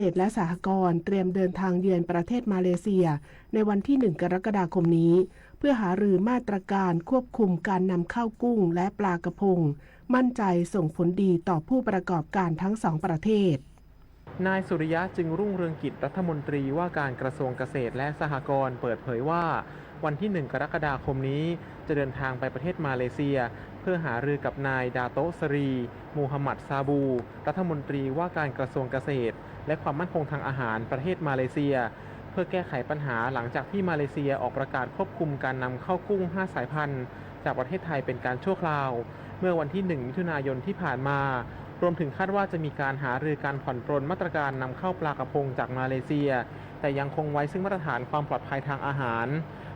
ษตรและสหกรณ์เตรียมเดินทางเยือนประเทศมาเลเซียในวันที่ หนึ่ง กรกฎาคมนี้ เพื่อหารือมาตรการควบคุมการนำเข้ากุ้งและปลากระพง มั่นใจส่งผลดีต่อผู้ประกอบการทั้งสองประเทศ นายสุริยะ จึงรุ่งเรืองกิจ รัฐมนตรีว่าการกระทรวงเกษตรและสหกรณ์ เปิดเผยว่า วันที่ หนึ่ง กรกฎาคมนี้ จะเดินทางไปประเทศมาเลเซีย เพื่อหารือกับนายดาโตะสรี มูฮัมหมัดซาบู รัฐมนตรีว่าการกระทรวงเกษตร และความมั่นคงทางอาหารประเทศมาเลเซีย เพื่อแก้ไขปัญหาหลังจากที่มาเลเซียออกประกาศควบคุมการนำเข้ากุ้ง ห้า สายพันธุ์ จากประเทศไทยเป็นการชั่วคราว เมื่อวันที่ หนึ่ง มิถุนายนที่ผ่านมา รวมถึงคาดว่าจะมีการหารือการผ่อนปรนมาตรการนำเข้าปลากระพงจากมาเลเซีย แต่ยังคงไว้ซึ่งมาตรฐานความปลอดภัยทางอาหาร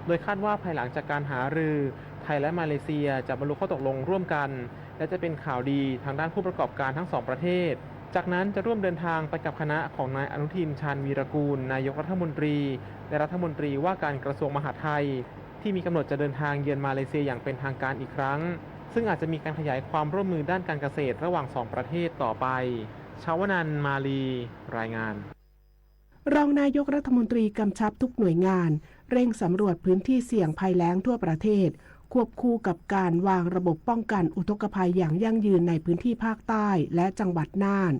โดยคาดว่าภายหลังจากการหารือ ไทยและมาเลเซียจะบรรลุข้อตกลงร่วมกัน และจะเป็นข่าวดีทางด้านผู้ประกอบการทั้งสองประเทศ จากนั้นจะร่วมเดินทางไปกับคณะของนายอนุทิน ชาญวีรกูล นายกรัฐมนตรี และรัฐมนตรีว่าการกระทรวงมหาดไทย ที่มีกำหนดจะเดินทางเยือนมาเลเซียอย่างเป็นทางการอีกครั้ง ซึ่งอาจจะมีการขยายความร่วมมือด้านการเกษตรระหว่างสองประเทศต่อไป ชาวนันท์ มาลี รายงาน รองนายกรัฐมนตรีกำชับทุกหน่วยงานเร่งสำรวจพื้นที่เสี่ยงภัยแล้งทั่วประเทศ ควบคู่กับการวางระบบป้องกันอุทกภัยอย่างยั่งยืนในพื้นที่ภาคใต้และจังหวัดน่าน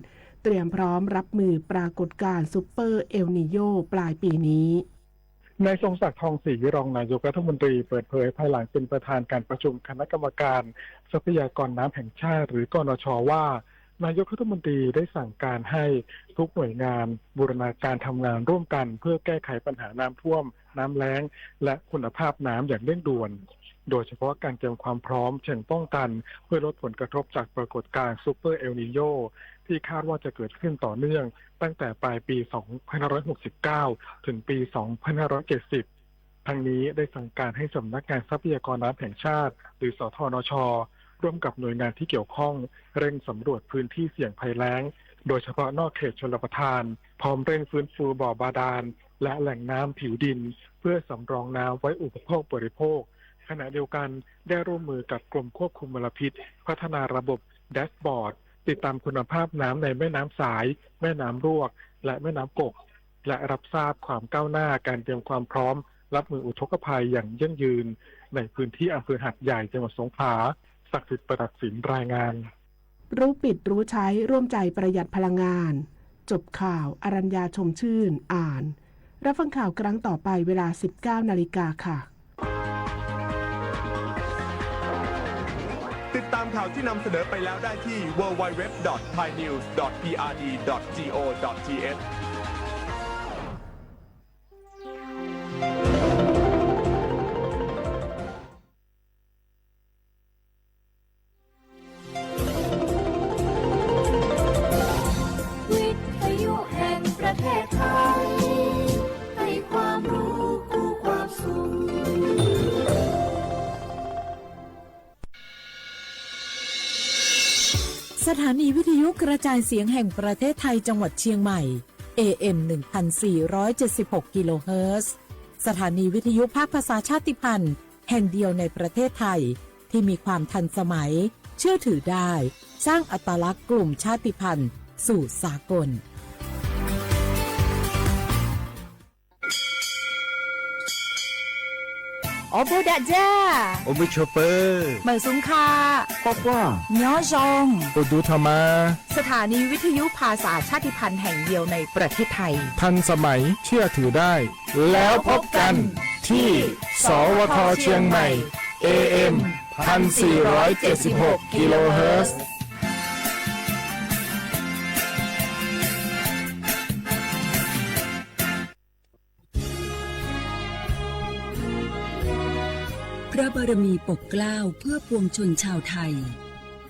เตรียมพร้อมรับมือปรากฏการณ์ซูเปอร์เอลนีโญปลายปีนี้ นายทรงศักดิ์ ทองศรี รองนายกรัฐมนตรีเปิดเผยภายหลังเป็นประธานการประชุมคณะกรรมการทรัพยากรน้ำแห่งชาติหรือกนชว่า นายกรัฐมนตรีได้สั่งการให้ทุกหน่วยงานบูรณาการทำงานร่วมกันเพื่อแก้ไขปัญหาน้ำท่วม น้ำแล้ง และคุณภาพน้ำอย่างเร่งด่วน โดยเฉพาะการเตรียมความพร้อมเชิงป้องกันเพื่อลดผลกระทบจากปรากฏการณ์ซูเปอร์เอลนีโญที่คาดว่าจะเกิดขึ้นต่อเนื่องตั้งแต่ปลายปี สองพันห้าร้อยหกสิบเก้า ถึงปี สองพันห้าร้อยเจ็ดสิบ ทั้งนี้ได้สั่งการให้สำนักงานทรัพยากรน้ำแห่งชาติ หรือ สธนช ร่วมกับหน่วยงานที่เกี่ยวข้องเร่งสำรวจพื้นที่เสี่ยงภัยแล้ง โดยเฉพาะนอกเขตชลประทาน พร้อมเร่งฟื้นฟูบ่อบาดาล และแหล่งน้ำผิวดิน เพื่อสำรองน้ำไว้อุปโภคบริโภค ขณะเดียวกันได้ร่วมมือกับกรมควบคุมมลพิษ พัฒนาระบบแดชบอร์ด ติดตามคุณภาพน้ำในแม่น้ำสาย แม่น้ำรวก และแม่น้ำกก และรับทราบความก้าวหน้าการเตรียมความพร้อมรับมืออุทกภัยอย่างยั่งยืน ในพื้นที่อำเภอหาดใหญ่ จังหวัดสงขลา ศักดิ์สิทธิ์ ประดับศิลป์ รายงาน รู้ปิดรู้ใช้ร่วมใจประหยัดพลังงาน จบข่าว อรัญญา ชมชื่น อ่าน รับฟังข่าวครั้งต่อไปเวลา สิบเก้า นาฬิกาค่ะ ติดตามข่าวที่นำเสนอไปแล้วได้ที่ ดับเบิลยู ดับเบิลยู ดับเบิลยู ดอท ไทยนิวส์ ดอท พีอาร์ดี ดอท จี โอ ดอท ที เอช วิทยุแห่งประเทศไทย ให้ความรู้คู่ความสุข สถานีวิทยุกระจายเสียงแห่งประเทศไทยจังหวัดเชียงใหม่ เอ เอ็ม หนึ่งพันสี่ร้อยเจ็ดสิบหก กิโลเฮิรตซ์ สถานีวิทยุภาคภาษาชาติพันธุ์แห่งเดียวในประเทศไทย ที่มีความทันสมัย เชื่อถือได้ สร้างอัตลักษณ์กลุ่มชาติพันธุ์สู่สากล Ua npawg dam dzag, ua npawg tshua pawg, mawm xub kha, quaj quaj, nyob zoo, ua dub tho mas. สถานีวิทยุภาษาชาติพันธุ์แห่งเดียวในประเทศไทย ทันสมัย เชื่อถือได้ แล้วพบกันที่ สวท เชียงใหม่ เอ เอ็ม พันสี่ร้อยเจ็ดสิบหก กิโลเฮิรตซ์ พระบารมีปกเกล้าเพื่อปวงชนชาวไทย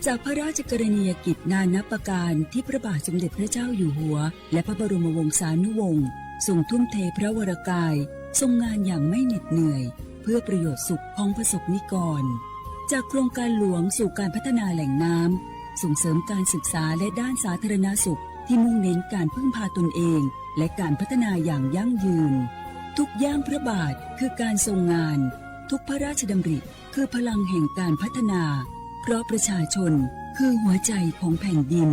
จากพระราชกรณียกิจนานับประการที่พระบาทสมเด็จพระเจ้าอยู่หัว และพระบรมวงศานุวงศ์ ทรงทุ่มเทพระวรกาย ทรงงานอย่างไม่เหน็ดเหนื่อย เพื่อประโยชน์สุขของประสบนิกร จากโครงการหลวงสู่การพัฒนาแหล่งน้ำ ส่งเสริมการศึกษาและด้านสาธารณสุข ที่มุ่งเน้นการพึ่งพาตนเอง และการพัฒนาอย่างยั่งยืน ทุกย่างพระบาทคือการทรงงาน ทุกพระราชดำริคือพลังแห่งการพัฒนา เพราะประชาชนคือหัวใจของแผ่นดิน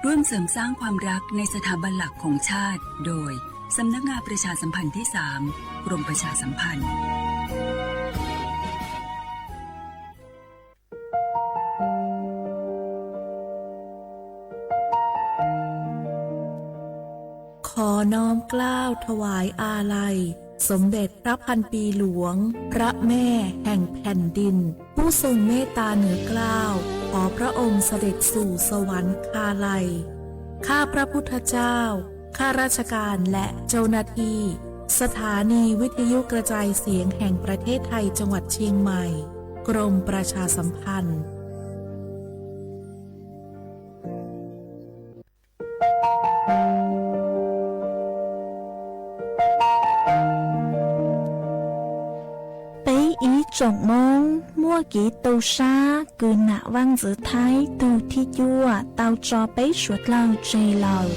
ร่วมเสริมสร้างความรักในสถาบันหลักของชาติ โดย สำนักงานประชาสัมพันธ์ที่สาม กรมประชาสัมพันธ์ ขอน้อมเกล้าถวายอาลัย สมเด็จพระพันปีหลวง พระแม่แห่งแผ่นดิน ผู้ทรงเมตตาเหนือเกล้า ขอพระองค์เสด็จสู่สวรรคาลัย ข้าพระพุทธเจ้า ข้าราชการและเจ้าหน้าที่ สถานีวิทยุกระจายเสียงแห่งประเทศไทยจังหวัดเชียงใหม่ กรมประชาสัมพันธ์ Peb ib tsoom Hmoob muaj kev tu sab kws nam vaj ntxwv Thaib tug thib cuaj tau tso peb suav dlawg tseg lawm.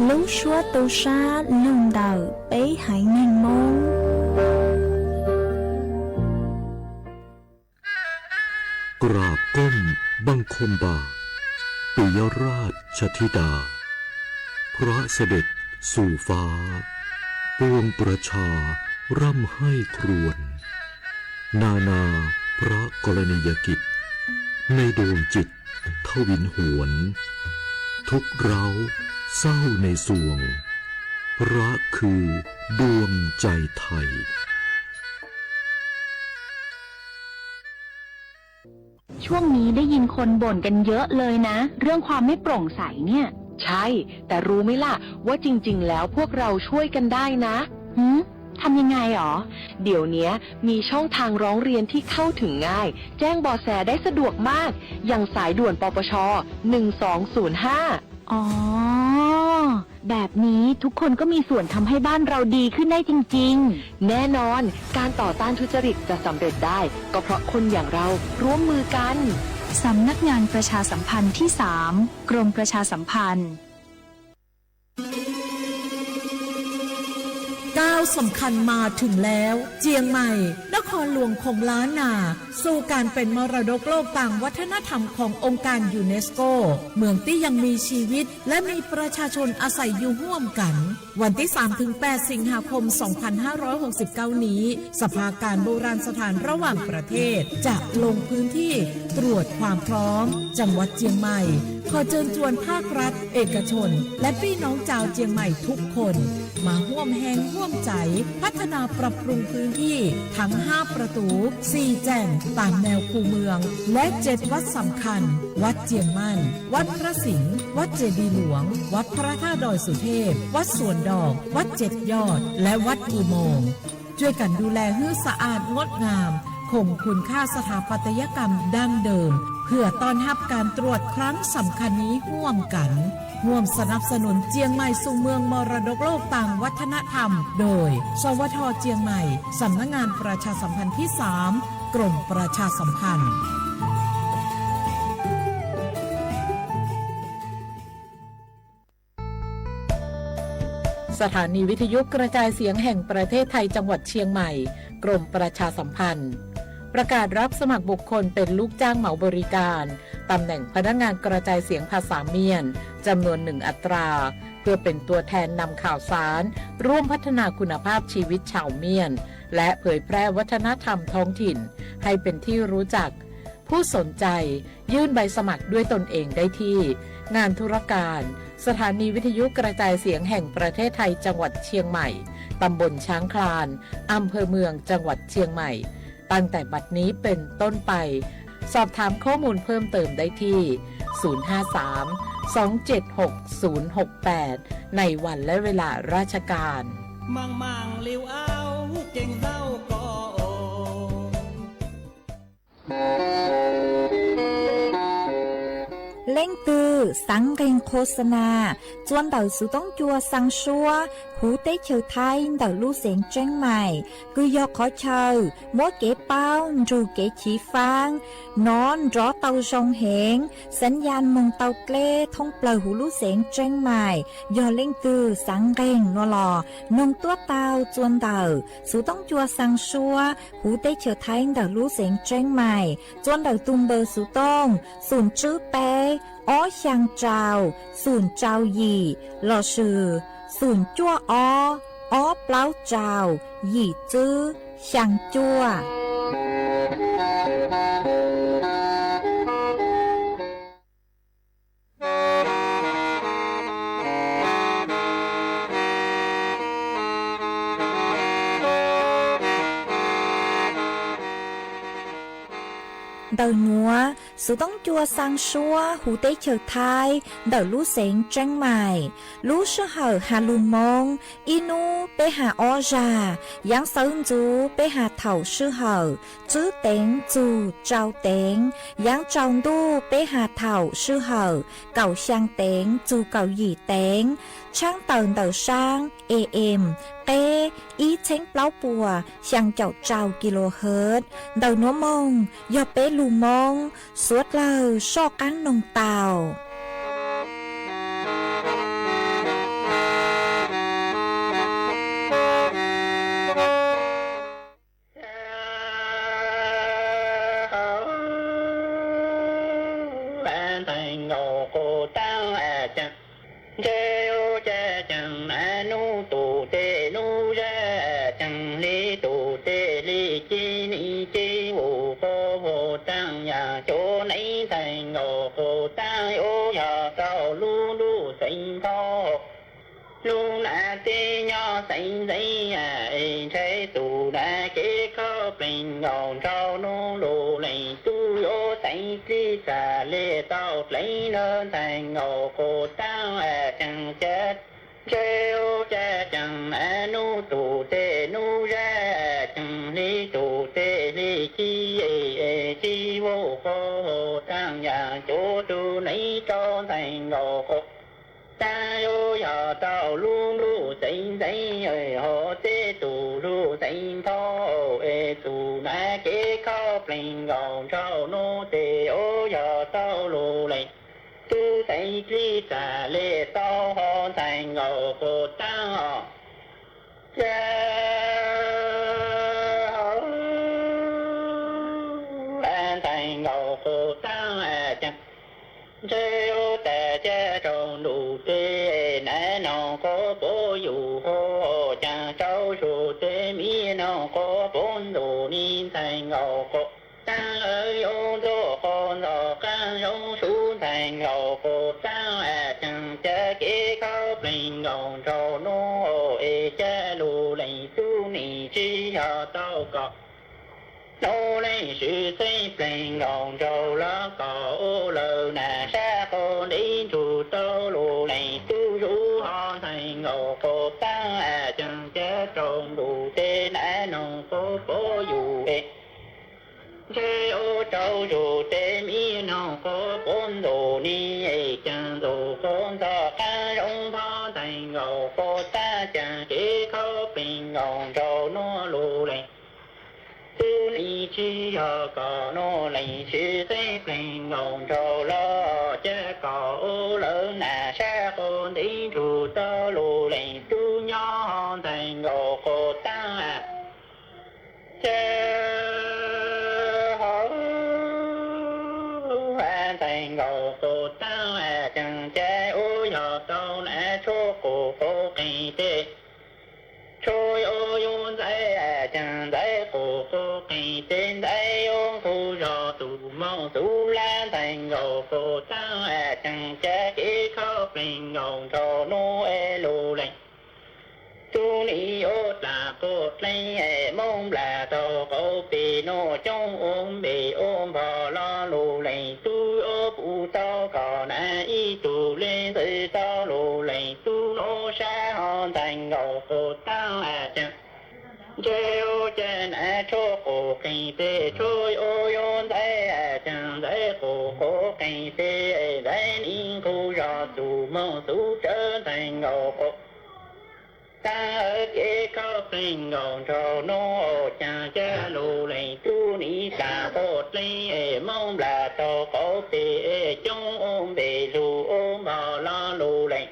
Lub suab tu sab lug ntawm peb haiv neeg Hmoob. กราบก้มบังคมบาท ปิยราชธิดา พระเสด็จสู่ฟ้า ปวงประชาร่ำไห้ครวญ นานาพระกรณียกิจ ในดวงจิตทวินหวน ทุกข์ร้าวเศร้าในสวง พระคือดวงใจไทย ช่วงนี้ได้ยินคนบ่นกันเยอะเลยนะ เรื่องความไม่โปร่งใสเนี่ย ใช่ แต่รู้ไหมล่ะ ว่าจริงๆ แล้วพวกเราช่วยกันได้นะ หืม ทำยังไงหรอ เดี๋ยวเนี้ยมีช่องทางร้องเรียนที่เข้าถึงง่าย แจ้งเบาะแสได้สะดวกมาก อย่างสายด่วน ปปช หนึ่งสองศูนย์ห้า อ๋อ แบบนี้ทุกคนก็มีส่วนทำให้บ้านเราดีขึ้นได้จริงๆ แน่นอน การต่อต้านทุจริตจะสำเร็จได้ ก็เพราะคนอย่างเราร่วมมือกัน สำนักงานประชาสัมพันธ์ที่สาม กรมประชาสัมพันธ์ ก้าวสำคัญมาถึงแล้ว เจียงใหม่ นครหลวงของล้านนา สู่การเป็นมรดกโลกตามวัฒนธรรมขององค์การยูเนสโก เมืองที่ยังมีชีวิต และมีประชาชนอาศัยอยู่ร่วมกัน วันที่สามถึงแปดสิงหาคมสองพันห้าร้อยหกสิบเก้านี้ สภาการโบราณสถานระหว่างประเทศ จะลงพื้นที่ตรวจความพร้อม จังหวัดเจียงใหม่ ขอเชิญชวนภาครัฐ เอกชน และพี่น้องชาวเจียงใหม่ทุกคน มาร่วมแฮงร่วมใจ พัฒนาปรับปรุงพื้นที่ทั้งห้าประตู สี่แจ่ง ตามแนวคูเมือง และเจ็ดวัดสำคัญ วัดเจียงมั่น วัดพระสิงห์ วัดเจดีย์หลวง วัดพระธาตุดอยสุเทพ วัดสวนดอก วัดเจ็ดยอด และวัดอุโมงค์ ช่วยกันดูแลหื้อสะอาดงดงาม คงคุณค่าสถาปัตยกรรมดั้งเดิม เพื่อต้อนรับการตรวจครั้งสำคัญนี้ร่วมกัน ร่วมสนับสนุนเจียงใหม่สู่เมืองมรดกโลกตามวัฒนธรรม โดย สวท เจียงใหม่ สำนักงานประชาสัมพันธ์ที่สาม กรมประชาสัมพันธ์ สถานีวิทยุกระจายเสียงแห่งประเทศไทยจังหวัดเชียงใหม่ กรมประชาสัมพันธ์ ประกาศรับสมัครบุคคลเป็นลูกจ้างเหมาบริการ ตำแหน่งพนักงานกระจายเสียงภาษาเมียน จำนวนหนึ่งอัตรา เพื่อเป็นตัวแทนนำข่าวสาร ร่วมพัฒนาคุณภาพชีวิตชาวเมียน และเผยแพร่วัฒนธรรมท้องถิ่น ให้เป็นที่รู้จัก ผู้สนใจยื่นใบสมัครด้วยตนเองได้ที่ งานธุรการ สถานีวิทยุกระจายเสียงแห่งประเทศไทยจังหวัดเชียงใหม่ ตำบลช้างคลาน อำเภอเมืองจังหวัดเชียงใหม่ ตั้งแต่บัดนี้เป็นต้นไป สอบถามข้อมูลเพิ่มเติมได้ที่ ศูนย์ห้าสาม สองเจ็ดหก ศูนย์หกแปด ในวันและเวลาราชการ Leej twg xav nqeeg qhua xa nas, txua ntawm xuv toob cua xaa suab huv teb chaws Thaib ntawm lub xeev Tseeb Maim, kws yog qhov chaw muab kev paub nrug kev chiv faab nov nrov tau zoo heev, xaav ya moog tau dleb thoob plawg huv lub xeev Tseeb Maim. Yog leej twg xav nqeeg nuav los noog tuab tau txua ntawm xuv toob cua xaa suab huv teb chaws Thaib ntawm lub xeev Tseeb Maim, txua ntawm tug npawb xuv tooj xoom tswb peb ob xyaa rau, xoom rau yim, lossis xoom cuaj ob, ob plaub rau, yim tswb, xyaa cuaj. Ntawm nuav, Xuv Toob Cua xaa suab huv teb chaws Thaib ntawm lub xeev Tseeb Maim. Lub sij hawm has lug Moob, ib nub peb has ob zag, yaav xawv ntxuv peb has thaum sij hawm tswb teev txug rau teev, yaav tsaus ntuj peb has thaum sij hawm kaum xyaa teev txug kaum yim teev. Tshaab tawm ntawm saab A M qeb ib txheeb plaub puas xyaa caum rau kilohertz. Ntawm nuav moog yog peb lug Moob, suav dlawg soj qaab noog tau. Ntxhais nkaus quas taab a caag, ntshe yuav ca caag na nub tus teb nub zag, caag hli tus teb hli ci ni ci vus quas taab yaam cuv neej. Ntxhais nkaus quas taab yuav yog tau lub ntuj xeev npho, lub nav teb nyob xeev ntxeev, es ntshai tus nav kev khaub pleeg nkaus nrau nub lug leej tub yuav xeev txij txag le tau dleev na. Ntxhais nkaus quas taab a caag ca, ntshe yuav ca caag na nub tus teb nub zag, caag hli tus teb hli ci ci vus quas taab yaam cuv tug neej rau. Ntxhais nkaus quas taab yuav yog tau lub ntuj xeev ntxeev, hov teb tus lub xeev npho, es tus nav kev khaub pleeg nkaus nrau nub tes yuav yog tau lug leej tub xeev txij txag le tau hov. Ntxhais nkaus quas taab os, ca, ntxhais nkaus quas taab a caag, ntshe yuav tag ca rau ntuj teb, nav noog quas puv yus hov, caag rau zug teb miv noog quas puv ntxuj ni. Ntxhais nkaus quas taab yuav ntxuaj quas ntxog qaab zoo sub. Ntxhais nkaus quas taab a caag ca kev khaub pleeg nkaus nrau nub, es ca lug leej tub nim tsi yog tau kom nub leej swv xeeb pleeg nkaus nrau lug kom ua lawv nam sab quas ntev nrug tau lug leej tub zub hov. Ntxhais nkaus quas taab a caag ca rau ntuj teb, nav noog quas puv yus es ntshe yuav rau zug teb miv noog quas puv ntxuj ni, es caag ntxuj quas ntxog qaab zoo npho. Ntxhais nkaus quas taab caag kev khaub pleeg nkaus nrau nub lug leej tub nim tsi yog kom nub leej swv xeeb pleeg nkaus nrau lug ca kom ua lawv nam sab quas ntev nrug tau lug leej tub nyob hov. Ntxhais nkaus quas taab a ca, ntxhais nkaus quas taab a caag ca ua yog tau nav tshuab quas quas qeeg teb, tshuab yuav yuav ntxhais a caag ntxhais quas quas qeeg teb, ntxhais yuav nqug zog tus moog xuv lab. Ntxhais nkaus quas taab a caag ca kev khaub pleeg nkaus nrau nub es lug leej tub nim yuav dlaag quas dleej es moog nplas taug qaum peg nub coob ua npej ua npog los lug leej tub yuav pum tau kom nav ib tug le ntxwv tau lug leej tub nub sab hov. Ntxhais nkaus quas taab a caag ntshe yuav ca nav tshuab quas qeeg teb, tshuab yuav yuav ntxhais a caag ntxhais quas quas qeeg teb, ntxhais nim nqug zog tus moog xuv tsawv. Ntxhais nkaus quas taab kev khaub pleeg nkaus nrau nub caag ca lug leej tub nim dlaag quas dleej es moog nplas taug qaum peg coob ua npej lug ua npog los lug leej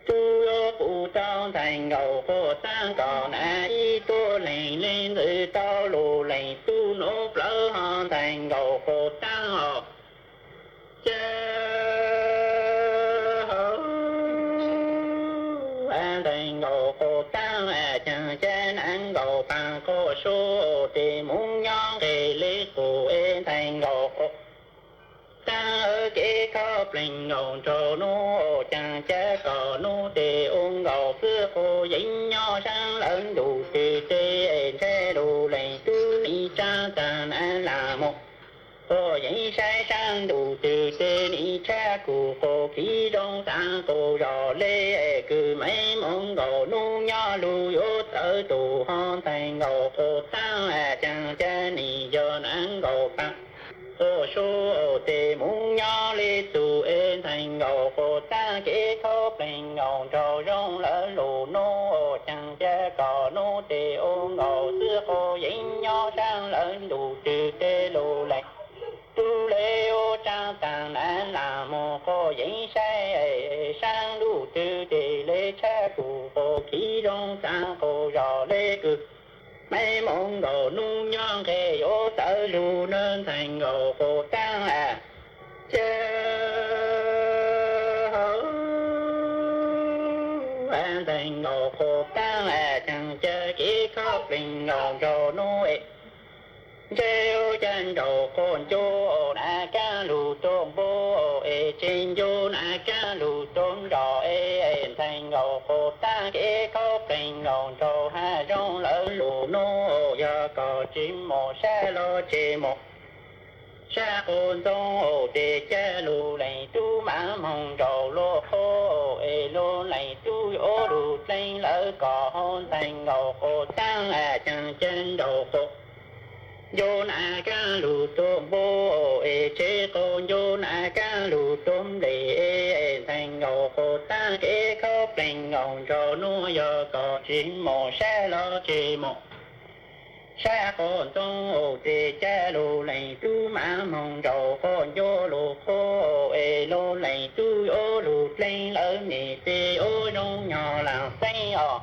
tub yuav pum tau. Ntxhais nkaus quas taab kom nav ib tug leeg le ntxwv tau lug leej tub nub plawv hov. Ntxhais nkaus quas taab os, Cav hauv, ntxhais nkaus quav taab, caag cav nav nkaus paag quaj sub, tes muab nyob nqeg le qub es ntxhais nkaus quav taab, kev khaub pleeg nkaus nraug nub, caag cav kom nub tes ua nkaus xwb, quas yeej nyob saab lawv ntuj twg tes, ntshai lug leej tub nim tsaab taag nav lam moog. Quas yeej saib saab ntuj twg tes nim tshab kug, quas kiv zoo xaav quas zog le, kws maiv moog nkaus nub nyob lug yuav txawv tug ho, ntxhais nkaus quav taab, caag cav nim yog nav nkaus paag quaj sub, tes muab nyob le tug es ntxhais nkaus quav taab, kev khaub pleeg nkaus nraug zoo lawv lug nub, caag cav kom nub tes ua nkaus xwb, quas yeej nyob saab lawv ntuj twg tes lug leej tub le ua tsaab taag nav lam moog, quas yeej saib saab ntuj twg tes le tshab kug, quas kiv zoo xaav quas zog le, kws maiv moog nkaus nub nyob nqeg yuav txawv lug nub, ntxhais nkaus quav taab. Cav hauv, ntxhais nkaus quav taab, caag cav kev khaub pleeg nkaus nraug nub es, ntshai ua caag nraug quas ncu, nav kaab lug tuab npua es, tseg ncu nav kaab lug tuab nrog es, ntxhais nkaus quav taab, kev khaub pleeg nkaus nraug hab zoo lawv lug nub, yog koj tsis moog sab lug tseg moog sab quas ntxoov, tes cav lug leej tub maam moog nraug lug qhuav es, lug leej tub yuav lug dleeb lawv koj ho, ntxhais nkaus quav taab, caag cav nraug quas ncu nav kaab lug tuab npua es, tseg quas ncu nav kaab lug tuab nplej es, ntxhais nkaus quav taab, kev khaub pleeg nkaus nraug nub, yog koj tsis moog sab lug tseg moog sab quas ntxoov, tes cav lug leej tub maam moog nraug quas ncu lug qhuav es, lug leej tub yuav lug dleeb lawv mej tes ua zoo nyog laam xeeb os.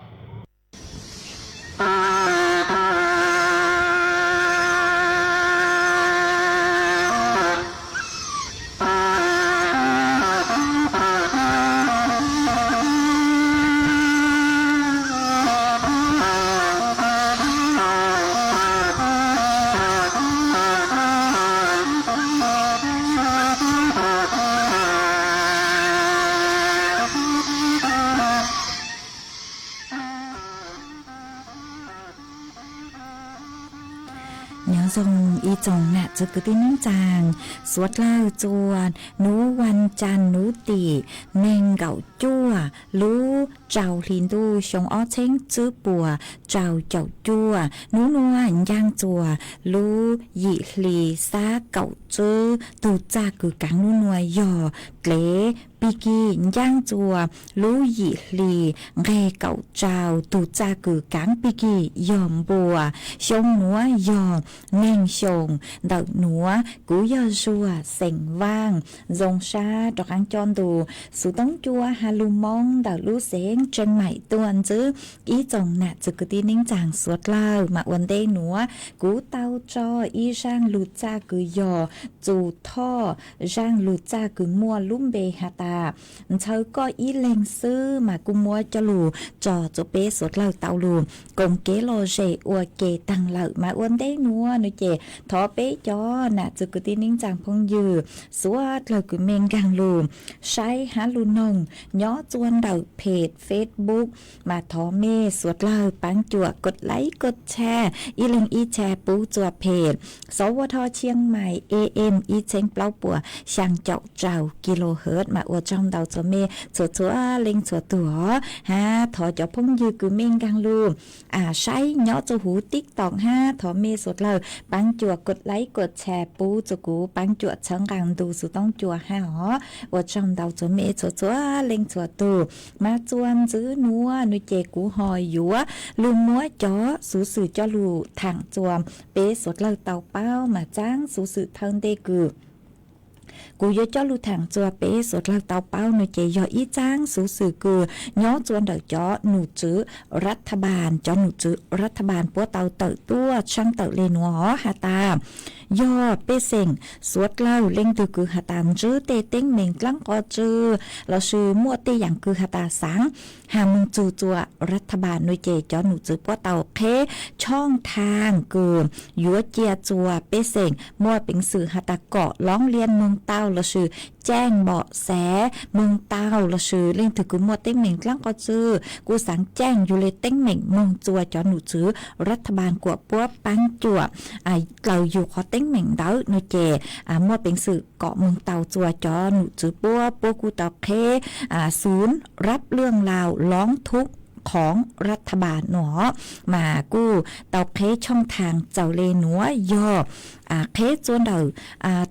Nyob zoo ib tsoom nam txwv kwv tij neej tsaa, suav dlawg txuas nub vas cas nub tim neeg nkaum cuaj lub rau hli ntuj xyoo ob txheeb tswb puas rau caum cuaj, nub nua ncaaj txuas lub yim hli xab kaum tswb, tug txaj kws kaav nub nua yog dlev pig kig, ncaaj txuas lub yim hli nqeg kaum rau, tug txaj kws kaav pig kig yog npua, xyoo nuav yog neeg xyoo ntawm nuav, kuv yog Zuag xeem Vaaj, zoo sab rov qaab coj ntu xuv toob cua has lug Moob ntawm lub xeev Tseem Maim tuaj ntxiv. Ib tsoom nam txwv kwv tij neej tsaa suav dlawg, mas ua ntej nuav kuv tau tso ib zaaj lug txaj kws yog Txus Thoj, zaaj lug txaj kws muaj lub npe has tas Ntxhaw Koj Ib Leeg Xwb, mas kuj muab coj lug tso rua peb suav dlawg tau lug koom kev lom zem ua ke taag lawm. Mas ua ntej nuav nua ces thov peb cov nam txwv kwv tij neej tsaa phooj ywg suav dlawg kws mej nkaag lug saib hab lug noog nyob txuas ntawm page Facebook, mas thov mej suav dlawg paab cuam kos laib kos tshaj ib leeg ib tshaj pub txuas page Sov Ua Dho Chiang Mai A M ib txheeb plaub puas xyaa caum rau kilohertz. Mas ua tsaug ntau txhua mej txhua txhua leej txhua tug os, hab thov cov phooj ywg kws mej nkaag lug saib nyob txuas huv TikTok hab thov mej suav dlawg paab cuam kos laib kos tshaj pub txuas kuv paab cuam txhawb nqaa ntu xuv toob cua hab os. Ua tsaug ntau txhua mej txhua txhua leej txhua tug. Mas txuas ntxiv nuav nua ces kuv ho yuav lug muab cov xuv xwm coj lug thaam txuas peb suav dlawg tau paub. Mas txaab xuv xwm thawj ntej kws Kuv yuav coj lug thaam txug peb suav dlawg tau paub no ces yog ib txaab xuv xwm kws nyob txua ntawm cov num tswv rat tha npas, cov num tswv rat tha npas puab tau tawm tuaj tshaaj tawm le nuav has tas, yog pej xeem suav dlawg leej twg kws has tas ntsib tej teeb meem dlaab qhov tswv lossis muaj tej yaam kws has tas xaav has moog txug txua rat tha npas no ces cov num tswv puab tau qheb tshooj thaag kws yuav cia txua pej xeem muaj peev xwm has tas kom loob lias moog tau lossis caaj npom xav moog tau lossis leej twg kws muaj teeb meem dlaab qhov tswv kuj xaav caaj yug le teeb meem moog txua cov num tswv rat tha npas kuam puab paab cuam dlaws yug qhov teeb meem ntawd no ces muaj peev xwm kom moog tau txua cov num tswv puab, puab kuj tau qheb xuv rab lwj laus loob thub khoov rat tha npas no mas kuj tau qheb tshooj thaag txawm le nuav yog qheb txua ntawm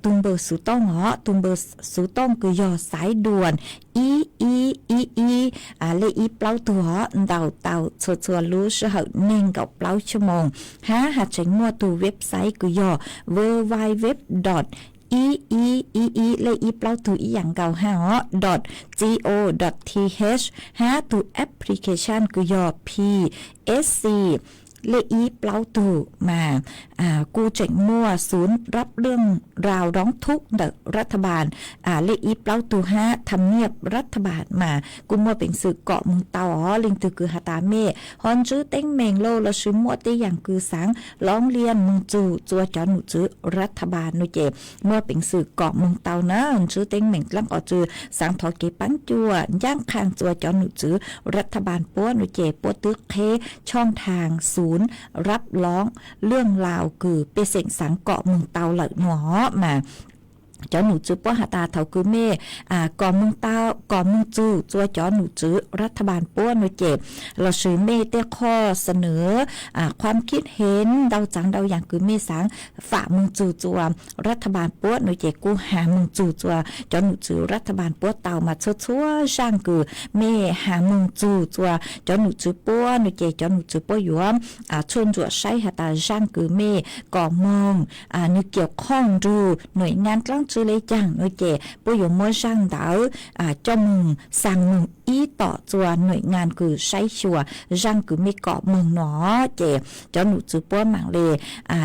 tug npawb xuv tooj os, tug npawb xuv tooj kws yog xaiv duas ib ib ib ib lej ib plaub tug os, ntaus tau txhua txhua lub sij hawm neeg nkaum plaub xuab moos hab has tseem muaj tug website kws yog www dot ib ib ib ib lej ib plaub tug ib yaam nkaus hab os dot co dot th hab tug application kws yog PSC lej ib plaub tug mas kuj tseem muaj xuv rab lwj laus loob thub ntawm rat tha npas lej ib plaub tug hab tham niaj rat tha npas mas kuj muaj peev xwm kom moog tau os. Leej twg kws has tas mej ho ntsib teeb meem lauj lossis muaj tej yaam kws xaav loob lias moog txug txua cov num tswv rat tha npas no ces muaj peev xwm kom moog tau na. Ntsib teeb meem dlaab qhov tswv xaav thov kev paab cuam ncaaj qhaaj txua cov num tswv rat tha npas puab no ces puab twb qheb tshooj thaag xuv rab loob lwj laus kws pej xeem xaav kom moog tau lawm no mas cov num tswv puab has tas thaus kws mej kom moog txug txua cov num tswv rat tha npas puab no ces lossis mej tej qhov xa nws khuam kib heev ntau txaav ntau yaam kws mej xaav fam moog txug txua rat tha npas puab no ces kuj has moog txug txua cov num tswv rat tha npas puab tau mas txhua txhua zaaj kws mej has moog txug txua cov num tswv puab no ces cov num tswv puab yuav tshuaj ntsuam saib has tas zaaj kws mej kom moog nws kiav khooj nrug nuam nyaaj dlaab tsi le caag no ces puab yuav muab zaaj ntawd coj moog xaa moog ib tom txua nuam nyaaj kws saib xyuas zaaj kws mej kom moog no ces cov num tswv puab maam le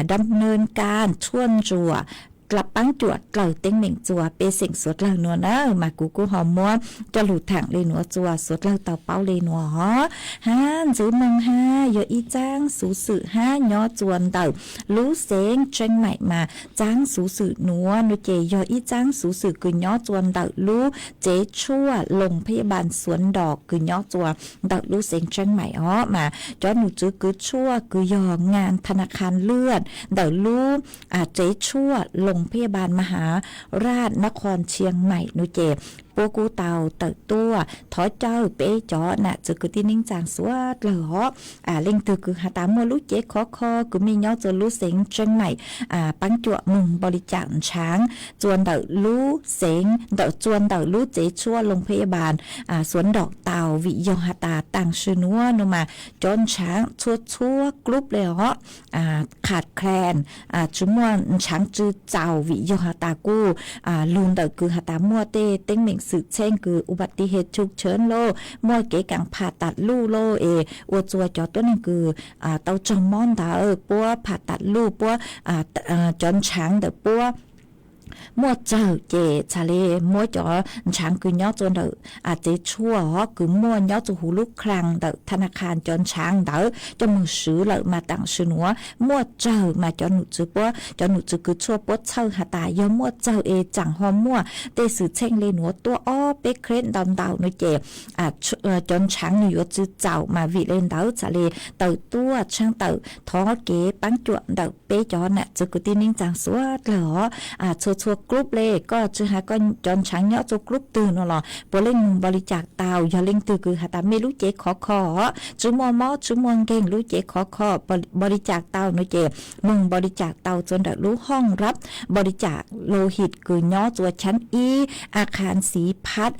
dam nws kaaj tshuaj ntsuam dlaab paab cuam dlaws teeb meem txua pej xeem suav dlawg nuav na mas kuv kuj ho muab coj lug thaam le nuav txua suav dlawg tau paub le nuav hab ntxiv moog hab yog ib txaab xuv xwm hab nyob txua ntawm lub xeev Tseeb Maim mas txaab xuv xwm nuav no ces yog ib txaab xuv xwm kws nyob txua ntawm lub tsev tshuaj Loos Phaj Yaj Npas Xuav Ntom kws nyob txua ntawm lub xeev Tseeb Maim os mas cov num tswv kws tshuaj kws yog nyaaj tha na kha lwj ntawm lub tsev tshuaj Loos Phaj Yaj Npas Maha Raj Nakhon Tshia Maim no ces puab kuj tau tawm tuaj thov cawj peb cov nam txwv kwv tij neej tsaa suav dlawg os. Leej twg kws has tas muaj lub cev khov kho kws mej nyob txua lub xeev Tseeb Maim paab cuam moog npaum li cas ntshaav txua ntawm lub xeev ntawm txua ntawm lub tsev tshuaj Loos Phaj Yaj Npas Xuav Ntom tau vim yog has tas taam sim nuav no mas cov ntshaav txhua txhua group le os khas khen tsi muaj ntshaav tsi txaus vim yog has tas kuj lug ntawm kws has tas muaj tej teeb meem xwm txheej kws u pa ti he tshug tshawv lauj, muaj kev kaam pham tas luj lauj es ua txua cov tuab neeg kws tau tsaug mob ntawd puab pham tas luj puab cov ntshaav ntawm puab muaj tsawg ces txhad le muab cov ntshaav kws nyob txua ntawm tsev tshuaj kws muaj nyob txua huv lub khlaas ntawm tha na kha cov ntshaav ntawd coj moog swv lawm mas taam sim nuav muaj tsawg mas cov num tswv puab cov num tswv kws tshuaj puab txhawj has tas yog muaj tsawg es tsaam ho muaj tej xwm txheej le nuav tuaj ob peb khev ntau ntau no ces cov ntshaav nws yuav tsi txaus mas vim le ntawd txhad le tawm tuaj tshaaj tawm thov kev paab cuam ntawm peb cov nam txwv kwv tij neej tsaa suav dlawg os. Txhua txhua group le koj tsi has koj cov ntshaav nyob txua group twg no los puav leej moog npaum li cas tau, yog leej twg kws has tas mej lub cev khov kho tsi muaj mob tsi muaj nkeeg lub cev khov kho npaum li cas tau no ces moog npaum li cas tau txua ntawm lub hooj rab npaum li cas lo hit kws nyob txua channel ib a khan xiv phab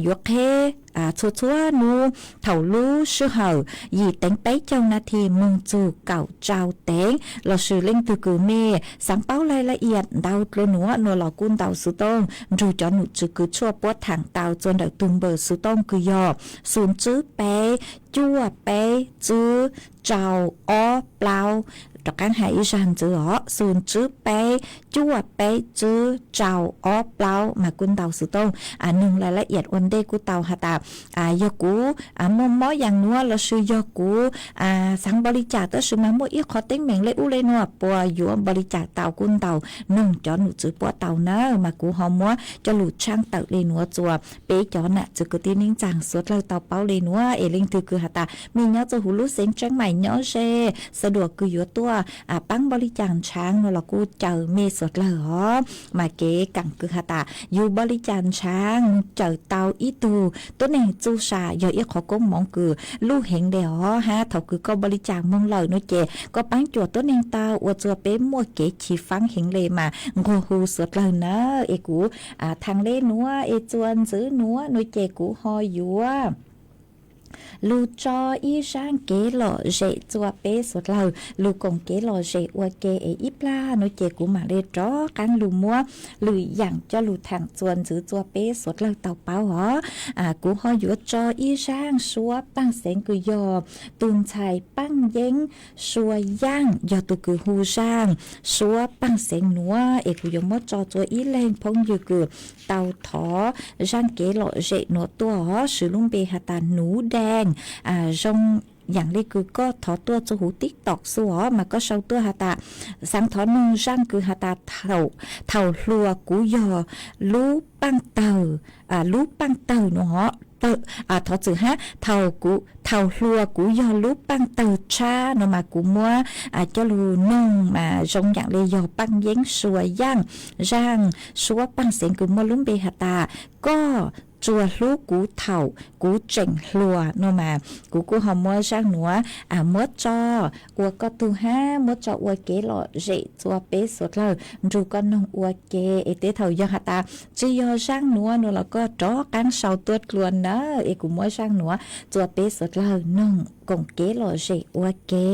yuav qheb txhua txhua hnub thaum lub sij hawm yim teev peb caug nas this moog txug kaum rau teev. Los sis leej twg kws mej xaav paub laj laj iam ntau dlua nuav no los kuj ntaus xuv tooj nrug cov nom tswv kws tshuaj puab thaam tau txug ntawm tug npawb xuv tooj kws yog xum tswb peb cuaj peb tswb rau ob plaub. Rov qaab has ib zaag ntxiv os, xum tswb peb cuaj peb tswb rau ob plaub mas kuj ntaus xuv tooj noog laj laj iam ua ntej kuj tau has tas yog kuv muaj mob yaam nuav los sis yog kuv xaav npaus li cas tab sis mas muaj ib qhov teeb meem le ub le nuav puas yuav npaus li cas tau kuj ntaus noog cov nom tswv puab tau na. Mas kuv ho muab coj lug tshaab tawm le nuav txuas peb cov nam txiv kwv tij neej tsaa suav dlawg tau paub le nuav es leej twg kws has tas mej nyob txug huv lub xeev Tseeb Maim nyob ze, xav duam kws yuav tuaj paab npaus li cas ntshaav no los kuj caw mej suav dlawg os. Mas kev kaam kws has tas yug npaus li cas ntshaav moog cawm tau ib tug tuab neeg txuj sa yog ib qhov koob moov kws luj heev le os hab thaum kws koj npaus li cas moog lawm no ces koj paab cuam tuab neeg tau ua txuag peb muaj kev chiv faab heev le mas nquag hu suav dlawg na. Es kuv thaam le nuav es txuas ntxiv nuav no ces kuv ho yuav lug tso ib zaaj kev lom zem txua peb suav dlawg, lug koom kev lom zem ua ke es ib plag no ces kuv maam le rov qaab lug muab lwm yaam coj lug thaam txuas ntxiv txua peb suav dlawg tau paub os. Kuv ho yuav tso ib zaaj suab paaj xeev kws yog tug ntxhais Paaj Yeeb Sua Yaaj yog tug kws hu zaaj suab paaj xeev nuav es kuv yuav muab tso txua ib leeg phooj ywg kws tau thov zaaj kev lom zem nuav tuaj os, swv lub npe has tas Nuv Deej. Zoo yaam le kws koj thov tuaj txug huv TikTok xwb os mas koj sau tuaj has tas xaav thov noog zaaj kws has tas thaum hluas kuv yog lub paaj tawg, lub paaj tawg no os. Thov txim hab, thaum hluas kuv yog lub paaj tawg tshab no mas kuv muab coj lug noog mas zoo yaam le yog Paaj Yeeb Sua Yaaj zaaj suab paaj xeev kws muaj lub npe has tas koj tsuas hlub kuv thaum kuv tseem hluas no mas kuv kuj ho muab zaaj nuav muab tso ua koj tug hab muab tso ua kev lom zem txua peb suav dlawg nrug koj noog ua ke. Es tej thaum yog has tas tsi yog zaaj nuav no los koj rov qaab sau tuaj dlua na es kuv muab zaaj nuav txua peb suav dlawg noog koom kev lom zem ua ke.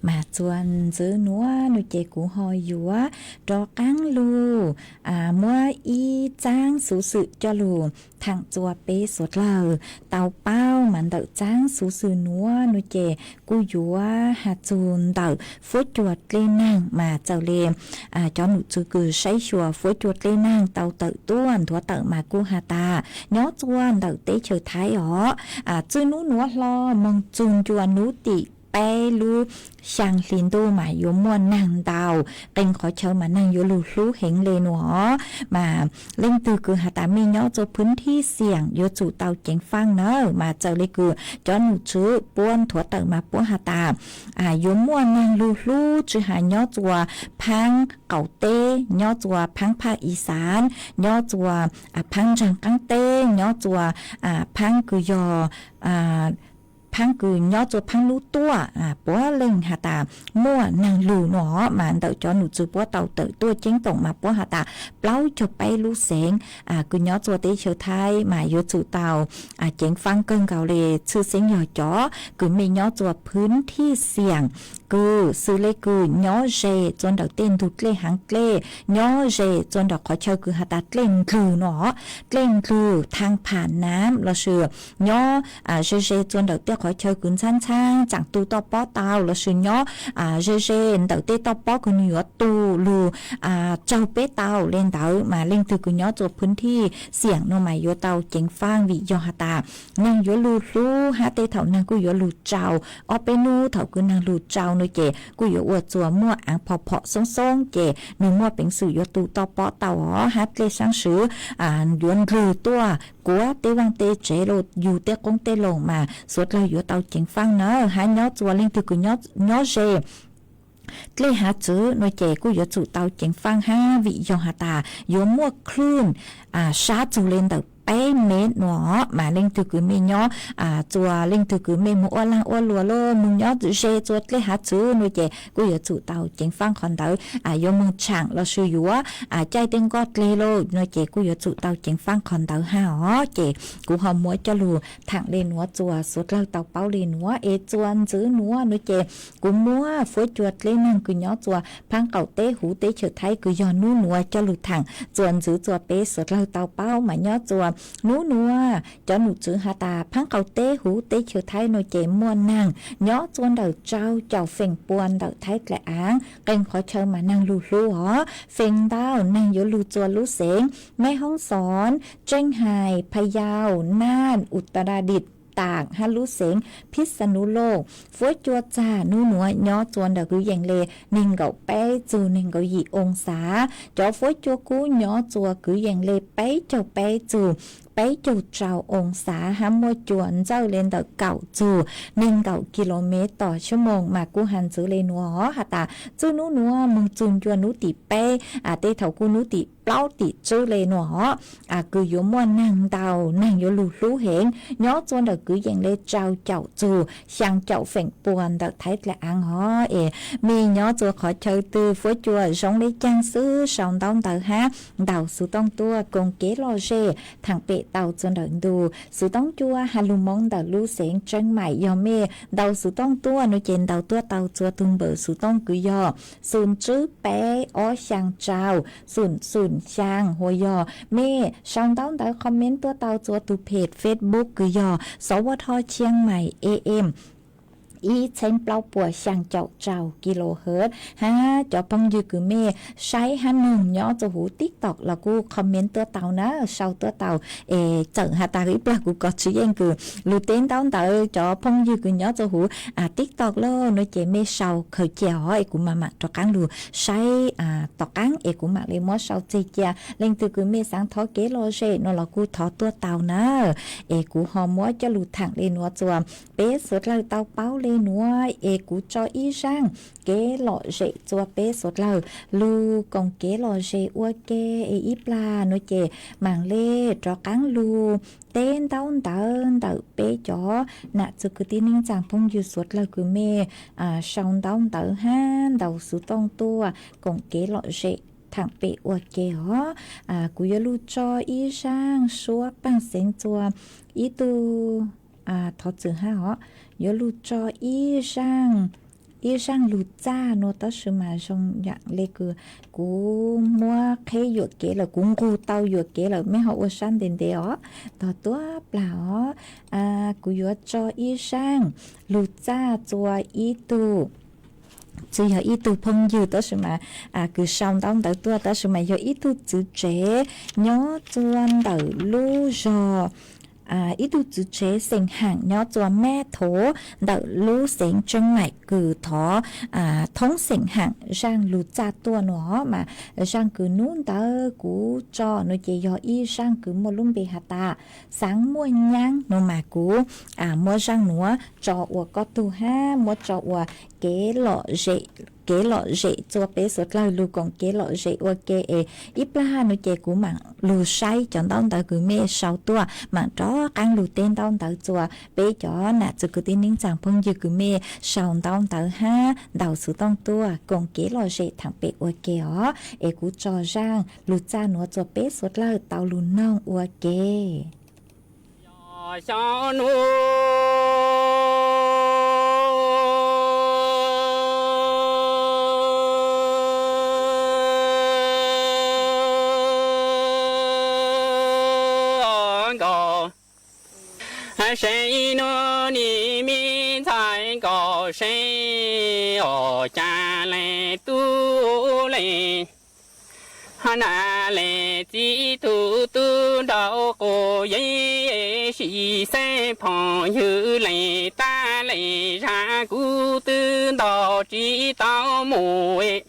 Mas txuas ntxwv nuav nuav ces kuv ho yuav rov qaab lug muab ib txaab xuv xwm coj lug thaam txua peb suav dlawg tau paub. Mas ntawm txaab xuv xwm nuav nuav ces kuj yuav has txug ntawm fuab cua dlej naag. Mas txawm le cov nom tswv kws saib xyuas fuab cua dlej naag tau tawm tuaj nthuav tawm mas kuj has tas nyob txua ntawm teb chaws Thaib os, txij nub nuav hlo moog txug ncua nub tim peb lub xyaa hli ntuj mas yuav muaj naag ntau, qee qhov chaw mas naag yuav lug hlub heev le nuav. Mas leej twg kws has tas mej nyob txua phwv thij xiam yuav tsum tau ceev faaj nawb. Mas txawm le kws cov nom tswv puab nthuav tawm mas puab has tas yuav muaj naag lug hlub tsi has nyob txua phaab qaum teb, nyob txua phaab phaj i xaav, nyob txua phaab ntsaag qaab teb, nyob txua phaab kws yog phaab kws nyob txua phaab nub tuaj, puav leej has tas muaj naag lug nuav. Mas ntawm cov nom tswv puab tau tawm tuaj ceeb toom mas puab has tas plaub caug peb lub xeev kws nyob txua teb chaws Thaib mas yuav tsum tau ceev faaj kawg nkaus le, tshwj xeeb yog cov kws mej nyob txua phwv thij xiam kws xws le kws nyob ze txua ntawm tej ntug dlej haav dlej, nyob ze txua ntawm qhov chaw kws has tas dlej ndlwg nuav, dlej ndlwg thaab pham nam lossis nyob ze ze txua ntawm tej qhov chaw kws ntxhab ntxhab tsaam tu toj pob tau lossis nyob ze ze ntawm tej toj pob kws nwg yuav tu lug tsaug peb tau le ntawd. Mas leej twg kws nyob txua phwv thij xiam nuav mas yuav tau ceev faaj vim yog has tas naag yuav lug hlub hab tej thaum naag kuj yuav lug tsau. Ob peb nub thaum kws naag lug tsau nuav ces kuj yuav ua txua muaj aav phom phom xoob xoob ces nwg muaj peev xwm yuav tu toj pob tau os, hab dlej saab swv yuav ndlwg tuaj kuav tej vaaj tej tsev lug yug tej qoob tej loo mas suav dlawg yuav tau ceev faaj nawb. Hab nyob txua leej twg kws nyob ze dlej haav txwv nuav ces kuj yuav tsum tau ceev faaj hab vim yog has tas yuav muaj klwj sab txug le ntawm peb mev nuav. Mas leej twg kws mej nyob txua leej twg kws mej moog ua laag ua luam lug moog nyob ze txua dlej haav txwv nuav ces kuj yuav tsum tau ceev faaj qhov ntawd. Yuav moog tshaam lossis yuav caij tej nkoj dleg lug nuav ces kuj yuav tsum tau ceev faaj qhov ntawd hab os. Ces kuv ho muab coj lug thaam le nuav txua suav dlawg tau paub le nuav es txua ntxwv nuav nuav ces kuv muab fuab cua dlej naag kws nyob txua phaab qaum teb huv teb chaws Thaib kws yog nub nuav coj lug thaam txua ntxwv txua peb suav dlawg tau paub. Mas nyob txua nub nuav cov nom tswv has tas phaab qaum teb huv teb chaws Thaib nuav ces muaj naag nyob txua ntawm rau caum feem pua ntawm Thaib dlaim aav, qee qhov chaw mas naag lug hlub os. Feem ntau naag yuav lug txua lub xeev Meb Hoob Xoob, Tseej Hais, Pha Yau, Naj, Utaradit, Taam hab lub xeev Phij Xa Nub Loj. Fuab cua txag nub nuav nyob txua ntawm kwv yees le neeg nkaum peb txug neeg nkaum yim oo xav. Cov fuab cua kub nyob txua kwv yees le peb caug peb txug peb caug rau oo xav hab muaj cua ntxawj le ntawm kaum txug neeg nkaum kis lus mev tom xuab moos. Mas kuj has ntxwv le nuav has tas txij nub nuav moog txug ncua nub tim peb, tej thaum kuj nub tim plaub tim tswb le nuav kws yuav muaj naag ntau, naag yuav lug hlub heev nyob txua ntawm kwv yees le rau caum txug xyaa caum feem pua ntawm Thaib dlaim aav os. Es mej nyob txua qhov chaw twg fuab cua zoo le caag xwb sau ntaub ntawv hab ntaus xuv tooj tuaj koom kev lom zem thaam pem tau txua ntawm ntu xuv tooj cua has lug moo ntawm lub xeev Tseeb Maim. Yog mej ntaus xuv tooj tuaj nuav ces ntaus tuaj tau txua tug npawb xuv tooj kws yog xum tswb peb ob xyaa rau xum xum xyaa, hos yog mej sau ntaub ntawv comment tuaj tau txua tug phem Facebook kws yog Xov Ua Tho Tsheej Maim A M ib txheeb plaub puas xyaa caum rau kis lus hawv. Hab cov phooj ywg kws mej saib hab noog nyob txua huv TikTok los kuj comment tuaj tau na, sau tuaj tau. Es txawm has tas ib plag kuv kov tsis yeej kws lug teb ntaub ntawv cov phooj ywg kws nyob txua huv TikTok lawm nuav ces mej sau khaws cia os es kuv maam maam rov qaab lug saib tom qaab es kuv maam le muab sau tseg cia. Leej twg kws mej xaav thov kev lom zem nuav los kuj thov tuaj tau na. Es kuv ho muab coj lug thaam le nuav txua peb suav dlawg tau paub le nuav es kuv tso ib zaaj kev lom zem txua peb suav dlawg lug koom kev lom zem ua ke. Es ib plag nuav ces maam le rov qaab lug teb ntaub ntawv ntawm peb cov nam txwv kwv tij neej tsaa phooj ywg suav dlawg kws mej sau ntaub ntawv hab ntaus xuv tooj tuaj koom kev lom zem thaam pem ua ke os. Kuv yuav lug tso ib zaaj suab paaj xeev txua ib tug, thov txim hab os, yuav lug tso ib zaaj ib zaaj lug txaj nuav tab sis mas zoo yaam le kws kuv muab qheb yuam kev lawm, kuv nqug tau yuam kev lawm, mej ho ua sab ntev ntev os, tog tuab plag os. Kuv yuav tso ib zaaj lug txaj txua ib tug, tsi yog ib tug phooj ywg tab sis mas kws sau ntaub ntawv tuaj tab sis mas yog ib tug txwv tsev nyob txua ntawm lub zog, ib tug txwv tsev xeem Haam nyob txua Mab Thov ntawm lub xeev Tseeb Maim kws thov thoob xeem Haam zaaj lug txaj tuaj nuav mas zaaj kws nub ntawd kuv tso nuav ces yog ib zaaj kws muaj lub npe has tas Xaav Muaj Nyaab nuav mas kuv muab zaaj nuav tso ua koj tug hab muab tso ua kev lom zem, kev lom zem txua peb suav dlawg lug koom kev lom zem ua ke es ib plag nuav ces kuv maam lug saib cov ntaub ntawv kws mej sau tuaj, maam rov qaab lug teb ntaub ntawv txua peb cov nam txiv kwv tij neej tsaa phooj ywg kws mej sau ntaub ntawv hab ntaus xuv tooj tuaj koom kev lom zem thaam pem ua ke os. Es kuv tso zaaj lug txaj nuav txua peb suav dlawg tau lug noog ua ke. Xyoo nub nkaus seev, nub nim me ntxhais nkaus seev, os cas leej tub leej nam leej txiv tug tub nraug quas yeeb, sim xeeb phooj ywg leej tab leej zag kuv twb ntaus tsis tau mus.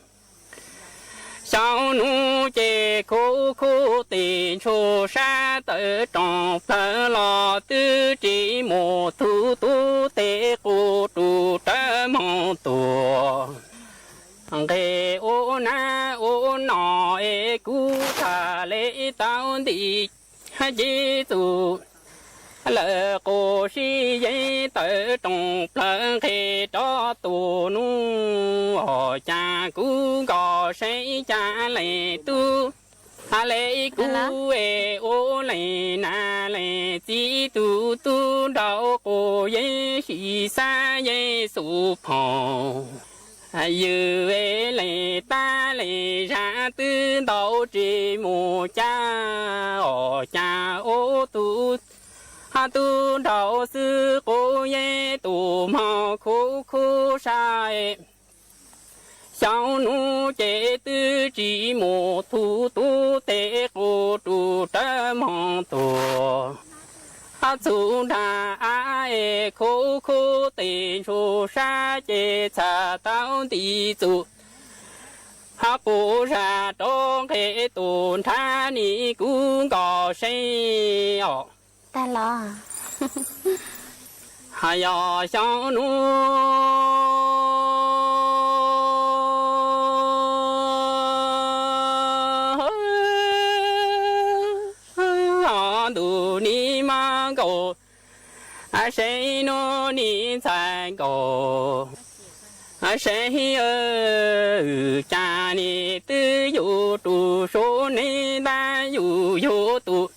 Xyoo nub ces khuv khuv tes ntshua sab tawm rooj plawg los twb tsis mus, tug tub tes qus rus rawv moog tuag. Nqes ua nab ua no es kuv tham le tau nti ces txug lawm quas sib yeeb tawm rooj plawg nqes rov tuaj nub, os cas kuv nkaus seev cas leej tub le kuv es ua leej nam leej txiv tug tub nraug quas yeeb, sim xav yeeb xu phooj ywg leej tab leej zag twb ntaus tsis mus cas, os cas ua tug tub nraug xwb quas yeeb tus moog khuv khuv sab. Xyoo nub ces twb tsis mus, tug tub tes qus rus rawv moog tuag. Txug nraag av es khuv khuv tes ntshua sab ces txhaj tau nti txug, quas zag rov nqes tuaj nrhav nim kuv nkaus seev os. Tag los. Hos yog xyoo nub ntuj nim maj nkaus seev, nub nim ntxhais nkaus seev, cas nim twb yug rus suav neeg ntab yug yug tus,